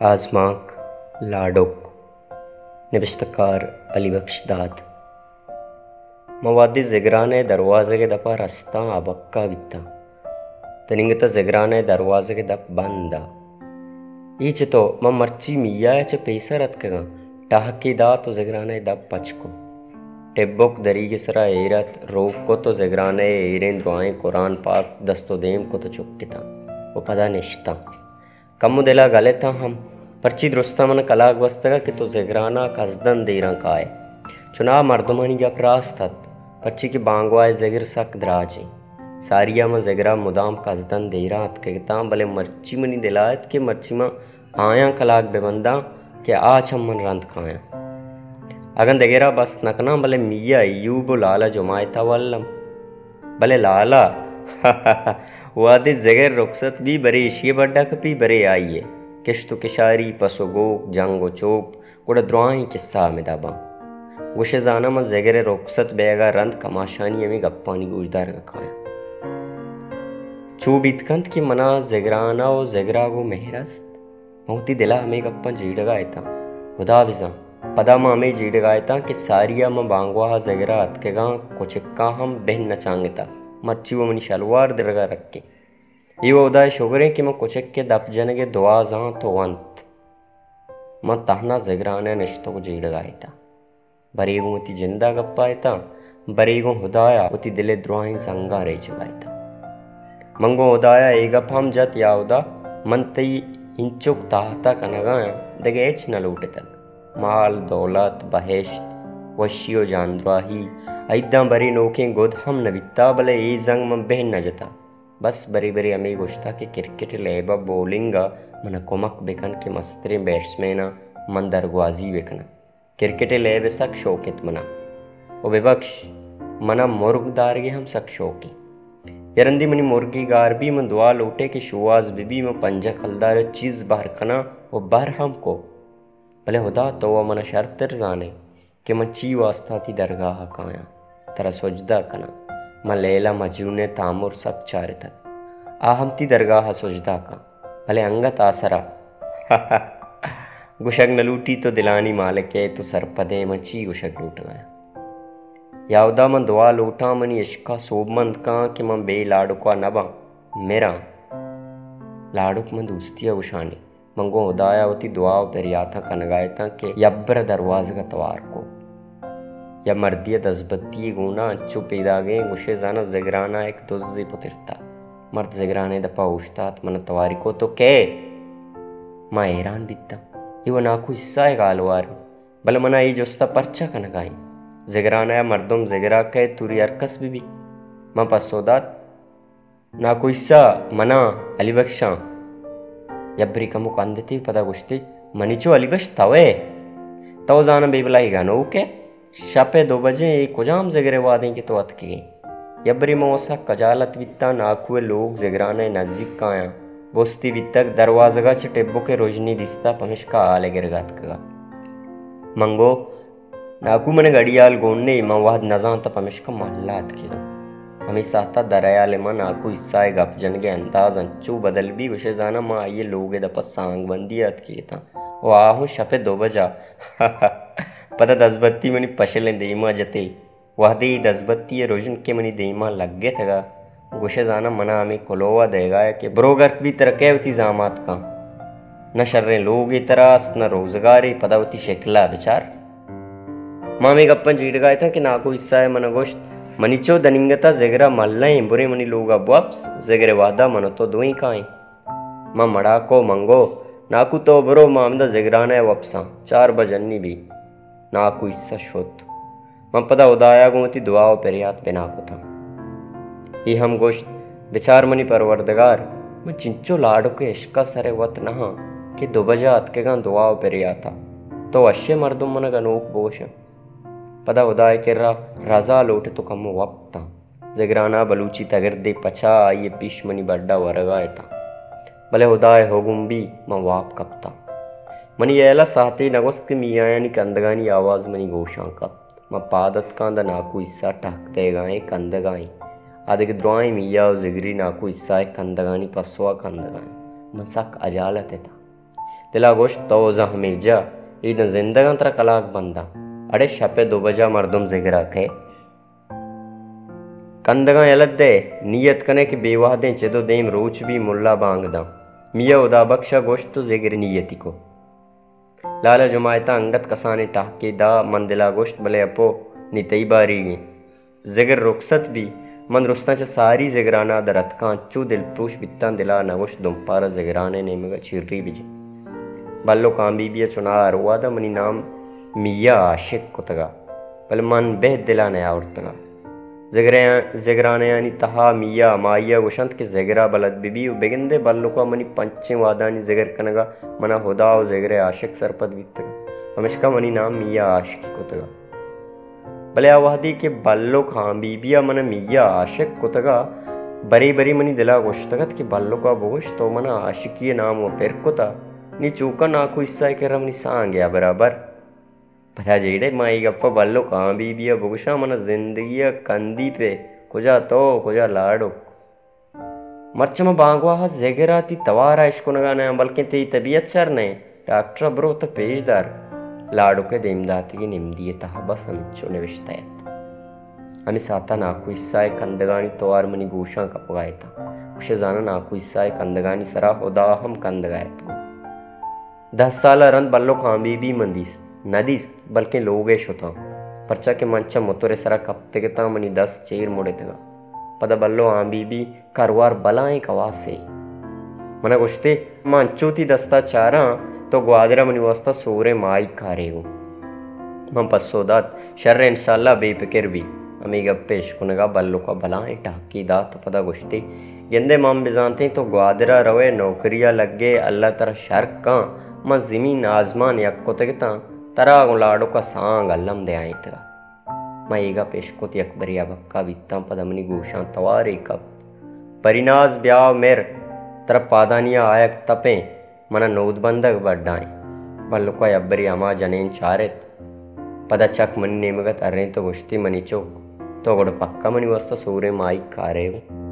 آزمانک لاڈک، نبشتہ کار علی بخش داد۔ من وہدے زگران ءِ دروازگ ءِ دپ ءَ رستاں، ابکہ بیتاں۔ تننگت ءَ زگران ءِ دروازگ ءِ دپ بند ءَ۔ اے چتو؟ من مرچی میاہ ءَ چہ پیسر اتکگاں۔ ٹہکے دات ءُ زگران ءِ دپ پچ کت۔ ٹبک دریگ ءِ سرا ایر ات، روک کت ءُ زگران ءِ ایریں درائیں قرآن پاک دست ءُ دیم کت ءُ چکتاں ءُ پدا نشتاں۔ کمو دل ءَ گل اتاں ہم، پرچی درستاں من ءَ کلاگ گوستگ ات کہ تو زگران ءَ کزدن دیراں کائے۔ چوناہا مردمانی گپ راست ات، پرچی کہ بانگواہ ءِ زگر سک دراج انت۔ ساری ءَ من زگر ءَ مدام کزدن دیراں اتکگ اتاں، بلے مرچی منی دل ءَ ات کہ مرچی من آیاں کلاگ بہ بنداں کہ آ چہ من رند کایاں۔ اگاں دگرا بست نہ کناں، بلے میاں ایوب ءُ لالا جماعت ءَ ولم۔ بلے لالا، وہدے زگر رخصت بی، برے ایشی ءِ بڈ ءَ کپی، برے آئی ءِ۔ کشت ءُ کشاری، پس ءُ گوک، جنگ ءُ چوپ، گڑا درائیں کسہ ہمدا باں۔ گوشے زاناں من زگر ءِ رخصت بیگ ءَ رند کماشانی ہمے گپانی گوشدارگ ءَ کایاں۔ چو بیت کنت کہ منا زگران ءَ ءُ زگر ءَ گوں مہر است۔ من وتی دل ءَ ہمے گپاں جیڑگ ءَ اتاں۔ ہدا بزاں، پدا من ہمے جیڑگ ءَ اتاں کہ ساری ءَ من بانگواہ ءَ زگر ءَ اتکگاں، کچکاں ہم بن نہ چانگتہ، مرچی وَ منی شلوار درگ ءَ رکیں۔ اے وَ ہدا ءِ شگر ایں کہ من کچک ءِ دپ جنگ ءِ دعا زانت ءُ ونت۔ من تہنا زگران ءَ نشتگ ءُ جیڑگ ءَ اتاں۔ برے گوں وتی جند ءَ گپ ءَ اتاں، برے گوں ہدا ءَ وتی دل ءِ دراہیں زنگاں ریچگ ءَ اتاں۔ من گوں ہدا ءَ اے گپ ہم جت، یا ہدا، من تئی اینچک تاہت ءَ کنگ ءَ آں، دگہ ہچ نہ لوٹتگ۔ مال، دولت، بہشت، وشی ءُ جاندراہی، ائیداں برے نوکیں گد ہم نہ بیتہ، بلے اے زنگ من بہن نہ جتہ۔ بس برے برے ہمے گوشتہ کہ کرکٹ ءِ لیب ءَ بولنگ ءَ من ءَ کمک بکن کہ مستریں بیٹسمین ءَ من درگوازی بکناں۔ کرکٹ ءِ لیب ءَ سک شوق ات من ءَ۔ ءُ ببکش، من ءَ مرگ دارگ ءِ ہم سک شوق ات۔ یا رندے منی مرگے گار بی، من دعا لوٹے کہ شوہاز بہ بی، من پنجہ کلدار ءِ چیز بہر کناں ءُ بہر ہم کو۔ بلے ہدا، تو وَ من ءَ شرتر زان ئے کہ من چی واستا تئی درگاہ ءَ کایاں، ترا سجدہ کناں۔ من لیلا مجنون ءِ تامر سک چارتگ، آ ہم تئی درگاہ ءَ سجدہ کن، بلے انگت آسرا۔ گوشگ نہ لوٹی تو دلانی مالک ئے، تو سرپد ئے، من چی گوشگ لوٹگ ءَ آں؟ یا ہدا، من دعا لوٹاں منی عشق ءَ سوبمند کن کہ من بے لاڈک ءَ نہ باں، مراں۔ لاڈک من دوستی ءَ گوشان ئے۔ من گوں ہدا ءَ وتی دعا ءُ پریاتاں کنگ ءَ اتاں کہ یبر ءَ دروازگ ءَ توار کو۔ یا مردے ءَ دزبندی ءِ گونا انچو پیداگیں، گوشے زاناں زگران ءَ یک دزے پترتہ۔ مرد زگران ءِ دپ ءَ اوشتات، من ءَ تواری کو، تو کئے؟ من حیران بیتاں۔ اے وَ ناکو عیسی ءِ گالوار انت، بلے من ءَ اے جست ءَ پرچا کنگ ءَ انت؟ زگران ءَ مردم زگر ءَ کئیت، توری ہرکس بہ بیت۔ من پسو دات، ناکو عیسی، من آں، علی بخش آں۔ یبرے کمو کندتے، پدا گوشتے، منی چو علی بخش تو ئے؟ تو زاناں بے بلاہی گنوک ئے؟ شپ ءِ دو بجیں، اے کجام زگر ءِ وہدیں کہ تو اتکگ ئے؟ یبرے من وَ سک کجالت بیتاں، ناکو ءِ لوگ زگران ءِ نزیک کایاں۔ بستی بیتگ، دروازگ ءَ چہ ٹبک ءِ رژنی دیستہ، پمشکا ہال ءِ گرگ ءَ اتکگ ءَ۔ من گو، ناکو، من ءَ گڑیال گون نے، من وہد نہ زانت، پمشکا مھلہ اتکگاں۔ ہمے ساعت ءَ در ہیال ءَ من ناکو عیسی ءِ گپ جنگ ءِ انداز انچو بدل بی، گوشے زاناں من آئی ءِ لوگ ءِ دپ ءَ سانگ بندی ءَ اتکگ اتاں ءُ آ ہوں شپ ءِ دو بجا۔ پدا دزبندی منی پشلیں دیما جتے۔ وہدے اے دزبندی ءِ رژن کہ منی دیما لگتگ ءَ، گوشے زاناں من ءَ ہمے کلوہ دئیگ ءَ کہ برو گرک بی، ترا کئے وتی زامات کن؟ نہ شریں لوگے ترا است، نہ روزگارے، پدا وتی شکل ءَ بچار۔ ما ہمے گپاں جیڑگ ءَ اتاں کہ ناکو عیسی ءَ من ءَ گوشت، منی چو دننگت ءَ زگر ءَ ملہ ایں، برے منی لوگ ءَ بوپس، زگر ءِ وہد ءَ من ءُ تو دوئیں کائیں۔ من مڑاکو، من گو، ناکو تو برو، ما ہمدا زگران ءَ وپساں، چار بج انی بی۔ ناکو عیسی شت۔ من پدا ہدایا گوں وتی دعا ءُ پریات بنا کتاں۔ اے ہم گوشت، بچار منی پروردگار، من چنچو لاڈک ءِ عشق ءِ سر ءَ وت نہ آں کہ دو بجا اتکگاں دعا ءُ پریات ءَ۔ تو وش ئے مردم من ءَ گنوک بگوش انت۔ پدا ہدا ءِ کرا رضا لوٹت ءُ کمو وپتاں۔ زگران ءَ بلوچی تگردے پچا آئی ءِ پیش منی بڈ ءَ ورگ ءَ اتاں۔ بلے ہدا ءِ حکم بی من واب کپتاں۔ منی ہیال ءَ ساعتے نہ گوست کہ میایانی کندگانی آواز منی گوشاں کپت۔ من پاد اتکاں، داں ناکو عیسی ٹہک دئیگ ءَ ایں، کندگ ءَ ایں۔ آ دگہ درائیں میا ءُ زگری ناکو عیسی ءِ کندگانی پسو ءَ کندگ ءَ ایں۔ من سک ہجالت اتاں۔ دلا گوشت، تو زاں ہمے جا، ایداں زندگاں ترا کلاگ بنداں۔ اڑے شپ ء دو بجا مردم زگرا کئے۔ کندگاں یلہ دئے، نیت کنئے کہ بے وہدیں چد و دیم روچ بی، ملا بانگ داں۔ میا ہدا بخشا گوشت، تو زگر نیتی کو۔ لالا جماعتا انگت کسانیں ٹہکے دا، من دلا گوشت، بلے اپو، نی تئی باریگیں۔ زگر رخصت بی، من درستاں چہ ساری زگرانا در اتکاں، چو دلپروش بیتاں، دلا نہ گوشت دمپارا زگرانئے نیمگا چیری بجیں۔ بلو کان بی بی ء چنا اروادا منی نام میا عاشق کتگا، بلے من بہ دلا نیاورتگا۔ زگرے-، زگرانیانی تہا میا ہمائی ء گوشنت کہ زگرا بلد بہ بی و بگندے بلکا منی پنچیں وادانی زگر کنگا منا ہدا و زگرے عاشق سرپد بیتگا، پمشکا منی نام میا عاشقی کتگا۔ بلے آ وہدے کہ بلک ہان بی بی ء من میا عاشق کتگا، برے برے منی دلا گوشتگ ات کہ بلکا بگوش تو منا عاشقی ء نام و پر کتا، نی چوکا ناکو عیسیٰ ء کرا منی سانگ ء برابر۔ پدا جیڑے ما اے گپا بلک ہان بی بی ء بگوشاں، منا زندگی ء کندی پہ کجا تو کجا لاڈک۔ مرچاں من بانگواہ ء زگر ء تئی توار ء اشکنگا نہ آں، بلکیں تئی طبیعت شر نہ انت۔ ڈاکٹر ء برو تو پیش دار۔ لاڈک ء دیم داتگیں نمدی ء تہا بس ہمینچو نبشتہ ات۔ ہمے ساعت ء ناکو عیسیٰ ء کندگانی توار منی گوشاں کپگا اتاں۔ گوشے زاناں ناکو عیسیٰ ء کندگانی سرا ہدا ہم کندگا اتکگ۔ دہ سال ء رند بلک ہان بی بی من دیست، نہ دیست، بلکیں لوگ ء شتاں، پرچا کہ من چہ موتر ء سرا کپتگ اتاں، منی دست چیر مڑتگاں۔ پدا بلو ہان بی بی کاروار بلائیں کواسے۔ منا گوشتے، من انچو تئی دستا چاراں، تو گوادرا منی واسطہ سوریں ماہیگ کارے گوں۔ من پسو دات، شر انشاءاللہ بے پکر بی۔ ہمے گپ ء اشکنگا بلک ء بلائیں ٹہکے دات و پدا گوشتی، گندے من بزانتیں تو گوادر ء روئے نوکری ء لگے، اللہ ترا شر کن، من زمین آزمان یک کتگ اتاں، ترا گوں لاڈک ء سانگ الم دیائینتگ ء۔ من اے گپ اشکت یک برے ابکہ بیتاں، پدا منی گوشاں توارے کپت۔ پریناز بیا مر، ترا پادانی ء آیگ تپیں۔ منا نود بندگ بڈائیں۔ بلکا یبرے ہما جنین چارت۔ پدا چک منی نیمگ ء ترینت و گوشتی، منی چک، تو گڑا پکا منی واسطہ سوریں ماہیگ کارے گوں۔